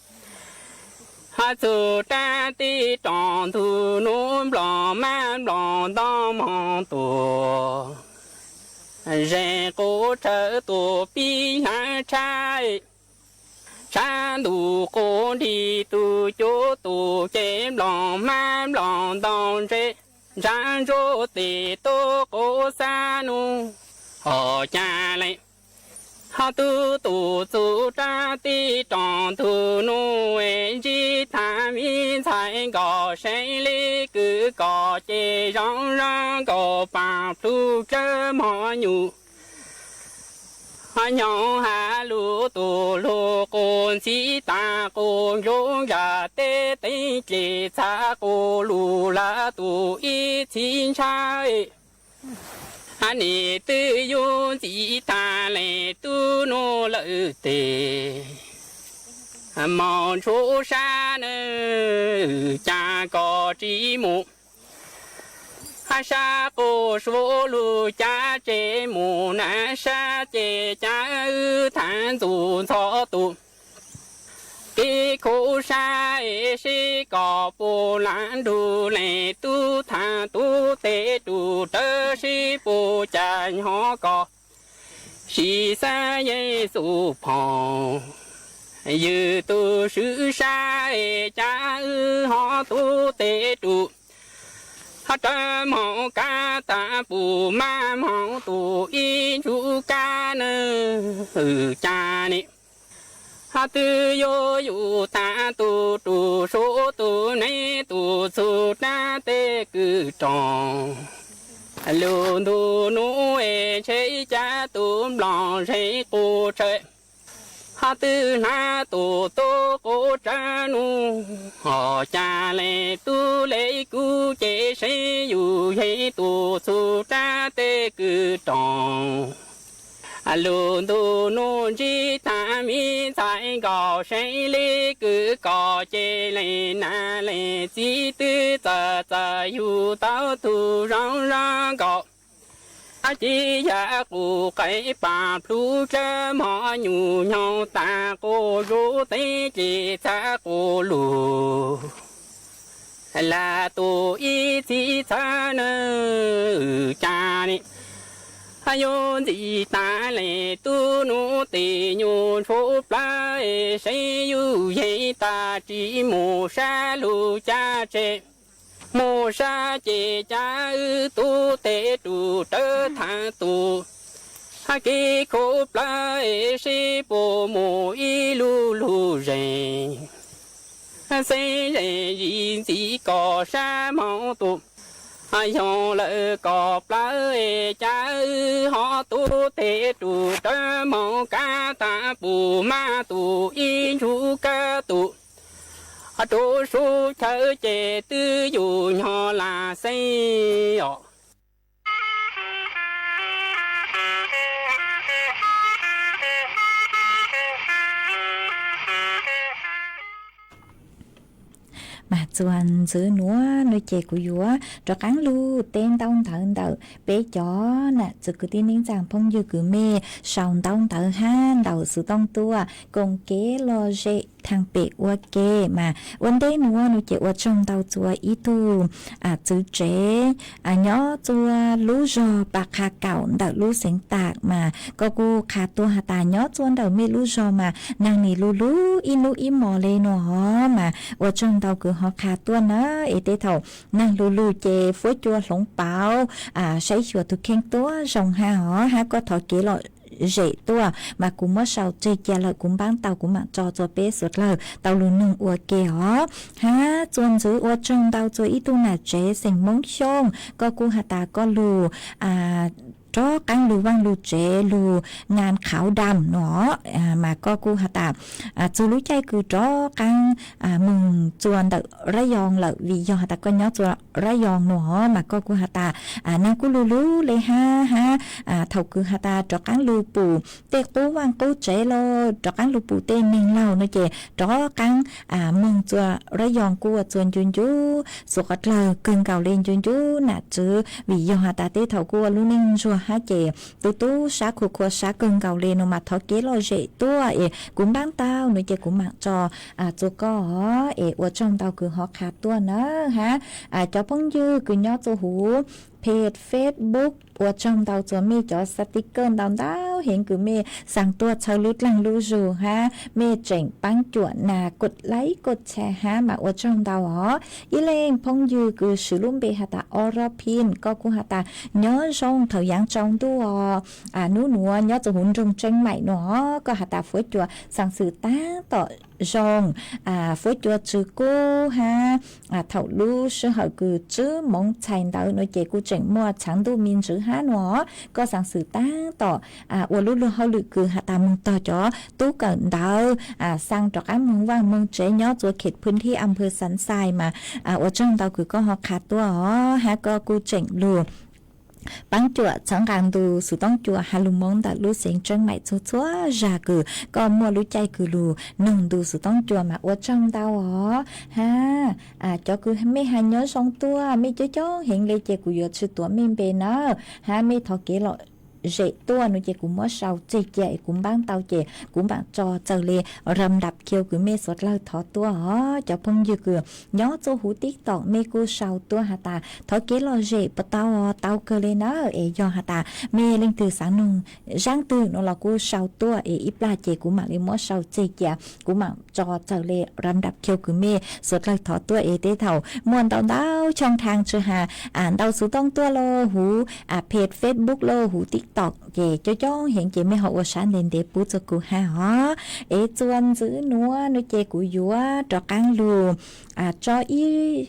txug rab teb roob ntug nub nplos mab nplos ntoo moog tuag. Zeeg quas tshawv tuaj pib hlaav tshab, tshab ntuj quas nrig tug cuab tus ces nplos mab nplos ntoo ntse, ntsab ntsuab tes tuaj quas xab nub, hos cas le hos tub tus txug rab teb roob ntug nub, ntsib thaab me ntxhais nkaus seev le kws kos ces zoo zoo nkaus paag plhu tsawb mog nyuj. Nyob has lug tus lug quas ntxhib taag quas ntsuj ntsag teb teeb dlej txhab quas lug lawm tus ib txhib ntshaib. Nim twb yug ntxim taag leej tub nub lawm tes, moog ntsuab sab nab cas kos tsis mus. Sab quas suav lug cav tsev mus, nab sab ces cav wb thaab ntxug ntxhov tus kev Khuv sab es sib kom puas lam nrug leej tub tham tub tes rus rawv sib puas cas nyob kom sib xav Yexus phoom. Yus tus swb sab es cas wb ho tub tes rus ho rawv moog kab tas pum maj moog tus ib ntsug kab na, wb cas ne ho twb yuav yus tas tus rus sub tus neb tus txug rab teb kws roog. Lug ntu nub es ntshe cas tus nplooj zeeg qus tsawv ho twb hnav tus tub qus tsawv nub, ho cas le tub le kuv ces seb yus yeej tus txug rab teb kws roog. Lug ntu nub ntsib tas me ntxhais nkaus seb le kws kom ces leej nam leej txiv twb txawm txawm yug tau tug zoo zoo nkaus. Ab ci yam qus qe pam plhu dlawb mog nyuj nyoog tas qus zuv teb ces txhaj qus lug. Lam tus ib txhij txhawb na, wb cas ne yuav ntxim tas le tub nub tes nyuj ntshuv plawv, seb yus yeej tas tsis mus sab lug cas tseg. Mus sab ces cas wb tub tes rus rawv tham tus hab kev khuv plawv, seb puas mus ib lub lug zes. Xeeb zeej yim ntxiv kom sab moog tus yoog lawm kom plawv, cas wb ho tub tes rus rawv moog kab tas pum maj tus ib ntsug kab tus rus sub chaw ces twb yus nyob lam xeeb os. Mas txuas ntxiv nuav no ces kuv yuav rov qaab lug teb ntaub ntawv ntawm peb cov nam txiv kwv tij neej tsaa phooj ywg kws mej sau ntaub ntawv hab ntaus xuv tooj tuaj koom kev lom zem thaam pem ua ke. Mas ua ntej nuav no ces ua tsaug ntau txua ib tug txwv tsev nyob txua lub zog Pas Qha Kaum ntawm lub xeev Tam, mas koj kuj qha tuaj has tas nyob txua ntawm mej lub zog mas naag nim lug lug ib nub ib mos le nuav hov. Mas ua tsaug ntau kws ho qha tuaj na, es tej thaum naag lug lug ces fuab cua hloov pauv saib xyuas tug kheej tuab zoo hab hov, hab koj thov kev lom zem tuaj mas kuv muab sau tseg cia lawm, kuv npaab tau kuv maam tso txua peb suav dlawg tau lug noog ua ke hov. Hab txua ntxiv ua tsaug ntau txua ib tug nam tsev xeem Moob Xyooj, koj kuj has tas koj lug rov qaab lug vaaj lug tsev lug ngaan qhauv dam nuav, mas koj kuj has tas txug lub caij kws rov qaab moog txua ntawm Rab Yoo lawm vim yog has tas koj nyob txua Rab Yoo nuav, mas koj kuj has tas naag kuj lug lug le hab hab thaum kws has tas rov qaab lug pum tej qub vaaj qub tsev los rov qaab lug pum tej neeg laug no ces rov qaab moog txua Rab Yoo kuj ua txua ncu ncu xuav dlawg kawg nkaus le ncu ncu nam txwv vim yog has tas tej thaum kuj ua lub neej ntsuag hab ces tub tub sab khua khua sab kawg nkaus le no mas thov kev lom zem tuaj es kuv npaab tau no ces kuv maam tso txua koj os. Es ua tsaug ntau kws ho qha tuaj na hab cov phooj ywg kws nyob txua huv page Facebook, ua tsaug ntau txua mej cov sticker ntau ntau heev kws mej xaa tuaj txhawb lub dlaag lub zug hab mej tseem paab cuam nas kod like kod share hab mas ua tsaug ntau os. Ib leej phooj ywg kws swv lub npe has tas Oro Pin, koj kuj has tas nyob zoo thaum yaav tsaus ntuj os, nub nuav nyob txua huv nroog Tseeb Maim nuav, koj has tas fuab cua xaa xwm taab tom zoo, fuab cua tsw kub hab thaum lub sij hawm kws tsib moov txhais ntawd no ces kuj tseem muaj txhaav ntuj me ntswv hab nuav, koj xaa xwm taab tom ua lub luag hauj lwm kws has tas moog tog cov tub kawm ntawv, xaa rov qaab moog vaaj moog tsev nyob txua khem phwj thib am phwj Xaav Xais mas ua tsaug ntau kws koj ho qha tuaj os, hab koj kuj tseem lug paab cuam txhawb nqaa ntu xuv toob cua has lug Moob ntawm lub xeev Tseeb Maim txhua txhua zag kws koj muaj lub caij kws lug noog ntu xuv toob cua mas ua tsaug ntau os. Hab cov kws mej has nyob zoo tuaj mej coob coob heev le ces kuv yuav tsi tuav mej npe nawb, hab mej thov kev lom zem tuaj no ces kuv muab sau tseg cia es kuv npab tau ces kuv mam tso txawm li ram ndap khiau kws mej suav dlawg thov tuaj os. Cov phooj ywg kws nyob txuj huv TikTok mej kuj sau tuaj has tas thov kev lom zem puas tau, tau kawg li na. Es yog has tas mej leej twg xaav noog zaaj twg no los kuj sau tuaj es ib plag ces kuv mam li muab sau tseg cia, kuv mam tso txawm li ram ndap khiau kws mej suav dlawg thov tuaj es tej thaum muaj ntau ntau choo thas tsi has ntau xuv tooj tuaj lauj huv phev Facebook lauj huv TikTok ces coob coob heev ces mej ho ua sab ntev ntev pub txug kuv hab os. Es txuas ntxiv nuav no ces kuv yuav rov qaab lug tso ib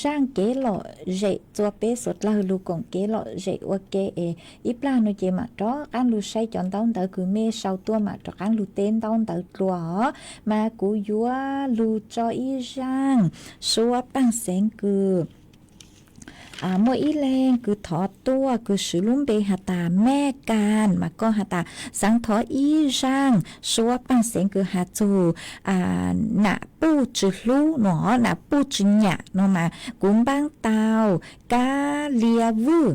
zaaj kev lom zem txua peb suav dlawg lug koom kev lom zem ua ke es ib plag no ces mam rov qaab lug saib cov ntaub ntawv kws mej sau tuaj mam rov qaab lug teb ntaub ntawv dlua os. Mas kuv yuav lug tso ib zaaj suab paaj xeev kws muaj ib leeg kws thov tuaj kws swv lub npe has tas Mej Kas mas koj has tas xaav thov ib zaaj suab paaj xeev kws has txug nam puj tsi hlub no, nam puj tsi nyam no mas kuv npaab tau Kab Lia Vwj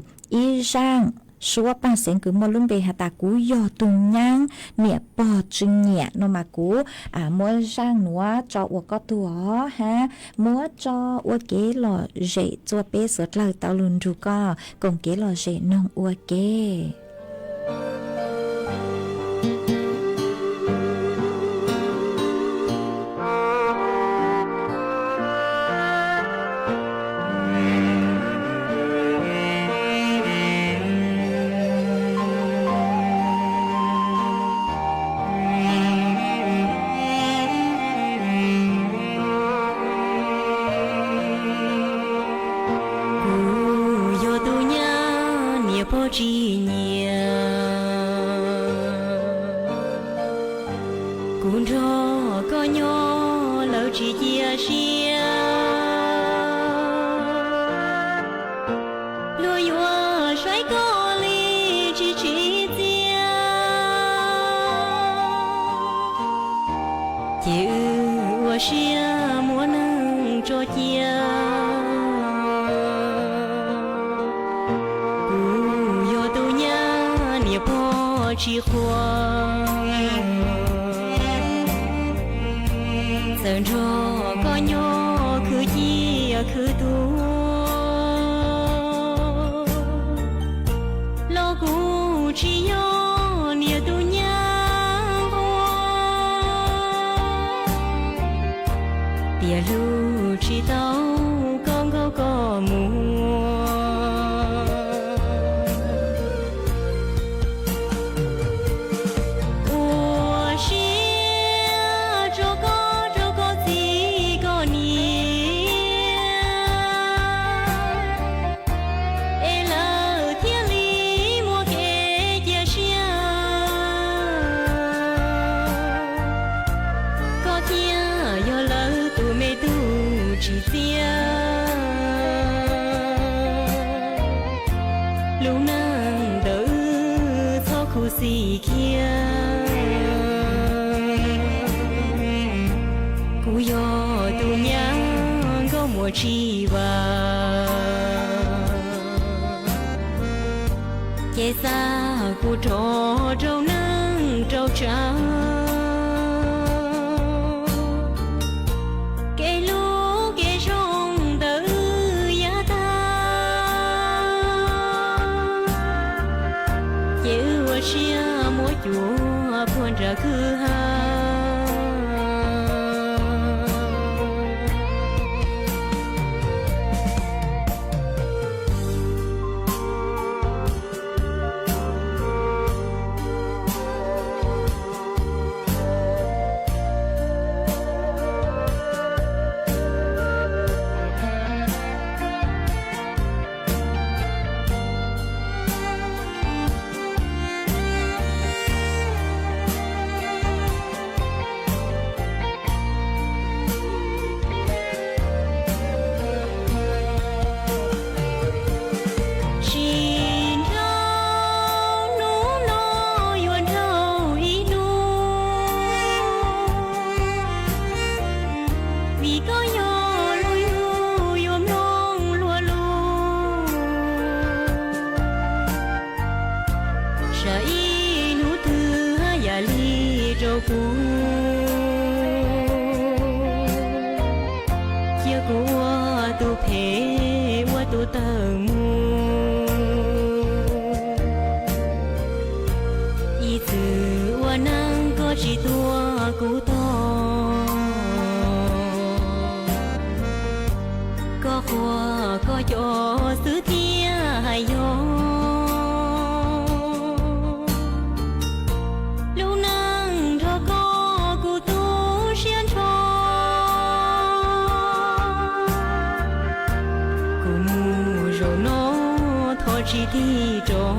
ib zaaj suab paaj xeev kws muaj lub npe has tas kuv yog tug nyaab niam pog tsi nyiam no mas kuv muab zaaj nuav tso ua koj tug os hab muab tso ua kev lom zem txua peb suav dlawg tau lug nrug koj koom kev lom zem noog ua ke. Kuv yog tug nyaab niam pog tsi nyiam, kuv nrog koj nyob lawv tsi cia siab, luag yuav saib koj li tsi tsim txiaj, ces wb ua siab muab neeg tso cia. Kuv yog tug nyaab niam pog tsi qhuas, txawm nrog koj nyob khwv ciaj khwv tuag los kuv tsi yog niam tug nyaab nquag, tias hlub tsi tau koj nkaus koj muag. Ua siab rua koj rua koj txiv koj niam, es lawv thiaj li muaj kev cia siab. Koj thiaj yog lawv tus me tub tsim txiaj, lub neej ntawm wb txhob khuv xim khiab. Kuv yog tus nyab nkauj muam tsis vam, ces xa kuv rov rau neej rau tsav, kev hlub kev zoo ntawm wb yav tag, ces wb ua siab muab cuav puag nram kwj ha. Kuv, cia kuv ua tus phem ua tus tawm mus. Ib txwm ua neej koj tsis tuaj kuv tog, koj qhuas koj cov xwb thiaj hais yog. Lub neej nrog koj kuv tu siab nrho, kuv mus zaum no thov tsis tig rov.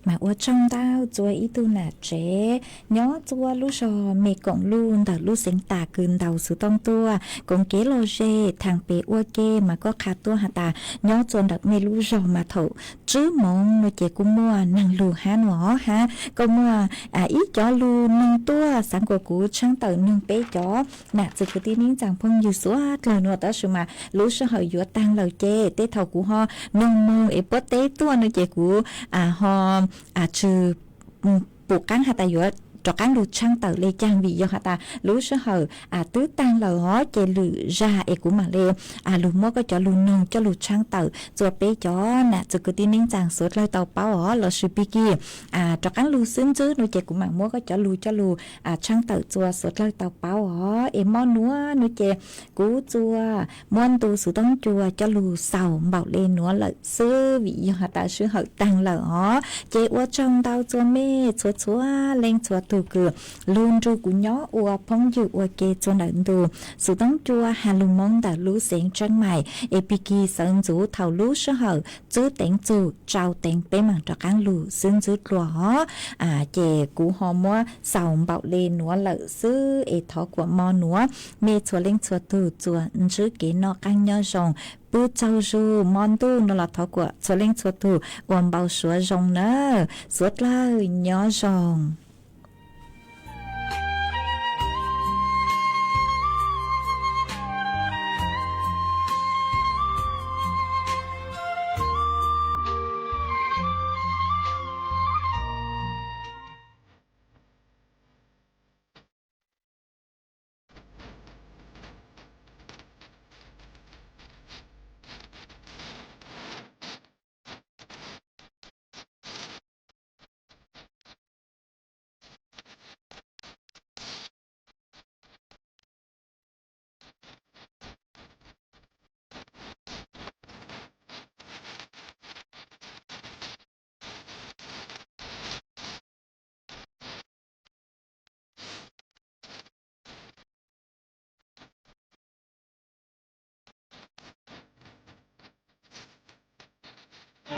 Mas ua tsaug ntau txua ib tug nam tsev nyob txua lub zog me koom lug ntawm lub xeev tas kws ntaus xwm tooj tuaj koom kev lom zem thaam pem ua ke mas koj qha tuaj has tas nyob txua ntawm mej lub zog mas thaum tswb moov no ces kuj muaj neeg lug hab nua hab koj muaj ib cov lug noog tuaj xaav kuas kuv tshaab tawm noog peb cov nam txwv kwv tij neej tsaa phooj ywg suav dlawg nua tab sis mas lub sij hawm yuav taag lawm ces tej thaum kuv ho noog moog es puab teb tuaj no ces kuv ho tsis pum qaab has tas yuav rov qaab lug tshaab tawm le caag vim yog has tas lub sij hawm twb taag lawm os ces lwm zag es kuv maam le lug muab koj cov lug noog coj lug tshaab tawm txua peb cov nam txwv kwv tij neej tsaa suav dlawg tau paub os lossis Piki rov qaab lug xwb ntswb no ces kuv maam muab koj cov lug coj lug tshaab tawm txua suav dlawg tau paub os es mo nuav no ces kuv txua muab ntu xwv toob cua coj lug xaus npaum le nuav lawm xwb vim yog has tas sij hawm taag lawm os ces ua tsaug ntau txua mej txhua txhua leej txhua tug kws lug nrug kuv nyob ua phooj ywg ua ke txua ntawm ntu xwv toob cua has lug Moob ntawm lub xeev Tseeb Mais es Piki sawv ntxuv thaum lub sij hawm tswb teev txug tsau teev peb maam rov qaab lug xwb ntswb dlua os ces kuv ho muab xaus npaum le nuav lawm xwb es thov kuas mo nuav mej txhua leej txhua tug txua ntsib kev noj qaab nyob zoo pw tsaug zug mo ntuj no los thov kuas txhua leej txhua tug ua npau suav zoo nawb suav dlawg nyob zoo.